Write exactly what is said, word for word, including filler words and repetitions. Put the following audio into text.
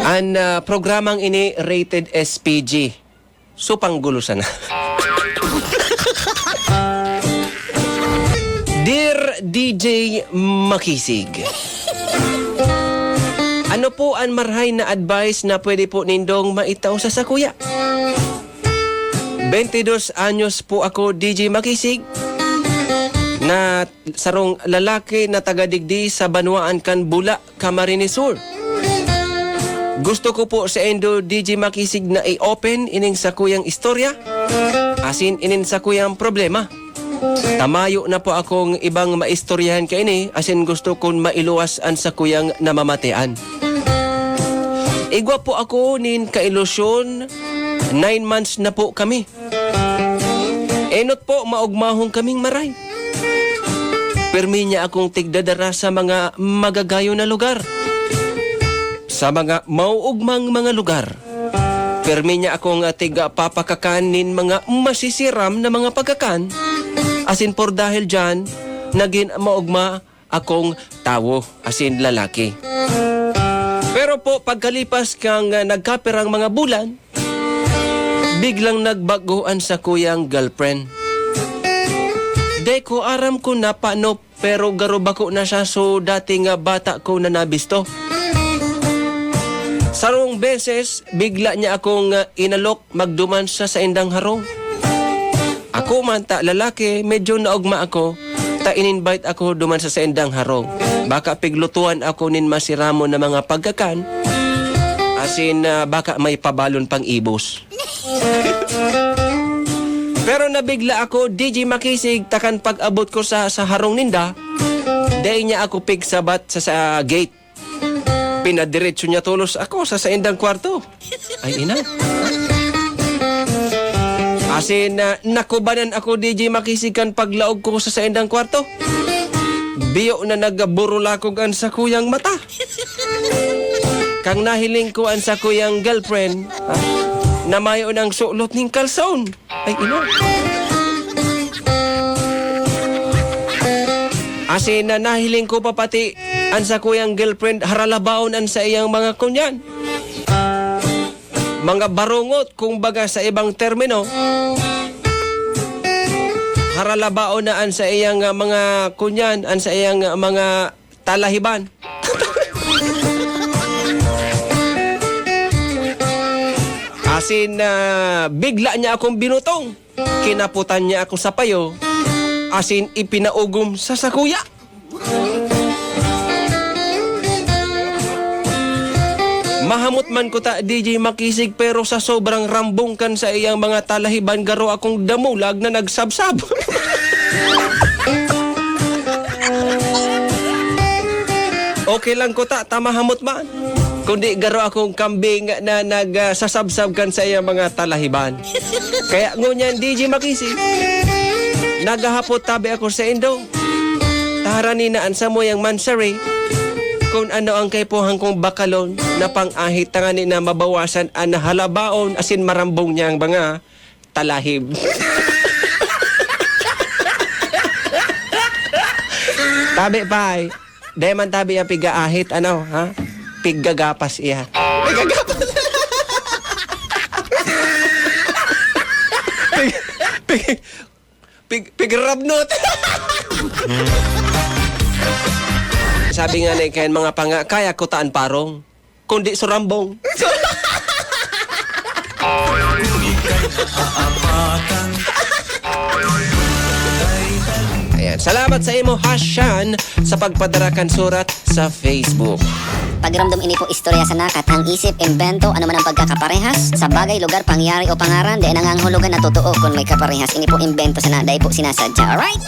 An, ah, programang ini rated S P G. So, panggulo sana. Dear D J Makisig, ano po an marahay na advice na pwede po nindong maitao sa sakuya? Bente dos anyos po ako, D J Makisig, na sarong lalaki na taga digdi sa banwaan kan Bula, Camarines Sur. Gusto ko po saindo, D J Makisig, na i-open ining sakuyang istorya, asin ining sakuyang problema. Ta mayo na po akong ibang maistoryahan kaini, asin gusto kong mailuwas an sakuyang namamatean. Igwa po ako nin kailusyon, nine months na po kami. Enot po, maugmahon kaming maray. Permi niya akong tigdadara sa mga magagayon na lugar, sa mga mauugmang mga lugar. Permi niya akong, ah, tigpapakakan nin mga masisiram na mga pagkakan, asin por dahil diyan, nagin maugma akong tawo, asin lalaki. Pero po, pagkalipas kan, ah, nagkapirang mga bulan, biglang nagbago an sakuyang girlfriend. Di ko aram kun napano, pero garo bako na siya, so dati nga bata ko na nabisto. Sarong beses, bigla niya akong, ah, inalok magduman sa saindang harong. Ako man ta lalaki, medyo naugma ako, ta in-invite ako duman sa saindang harong. Baka piglutuan ako nin masiramon na mga pagkakan, asin, ah, baka may pabalon pang ibos. Pero nabigla ako, D J Makisig, ta kan pag-abot ko sa, sa harong ninda, dai niya ako pigsabat sa, sa gate. Pinadiretso niya tolos ako sa saindang kwarto. Ay, ina. Asin, ah, nakubanan ako, D J Makisig, kan paglaog ko sa saindang kwarto. Biyo na nagburulakog an sakuyang mata. Kan nahiling ko an sakuyang girlfriend, ah, na mayo nang sulot ning kalson. Ay, ina. Asin na nahiling ko pa pati an sakuyang girlfriend, haralabaon an saiyang mga kunyan. Mga barongot, kumbaga sa ibang termino, haralabaon na an saiyang, ah, mga kunyan, an saiyang, ah, mga talahiban. Asin, ah, bigla niya akong binutong. Kinaputan niya ako sa payo, asin ipinaugom sa sakuya. Mahamot man ko ta, D J Makisig, pero sa sobrang rambong kan saiyang mga talahiban, garo akong damulag na nagsabsab. Okay lang ko ta, ta mahamot man. Kundi garo akong kambing na nag, ah, sasabsab kan saiyang mga talahiban. Kaya ngunyan, D J Makisig, naghahapot tabi ako saindo. Taharan ni na an samuyang mansari, kun ano ang kaipuhan kong bakalon na pang-ahit, tangani na mabawasan an halabaon asin marambong niyang mga talahib. Tabi, pay. Dai man tabi iya pig-aahit, ano, ha? Piggagapas iya. Piggagapas. Pig-, pig-, pig-, pigrabnot. Sabi nga ni kan mga panga, kaya ko taan parong, kundi surambong. Ayan. Salamat sa imo, Hashan, sa pagpadara kan surat sa Facebook. Pakiramdam, ini po istorya sana, kathang isip, imbento, ano man ang pagkakaparehas sa bagay, lugar, pangyayari o pangaran, dai nangangahulugan na totoo kun may kaparehas. Ini po imbento sana, dai po sinasadya. Alright?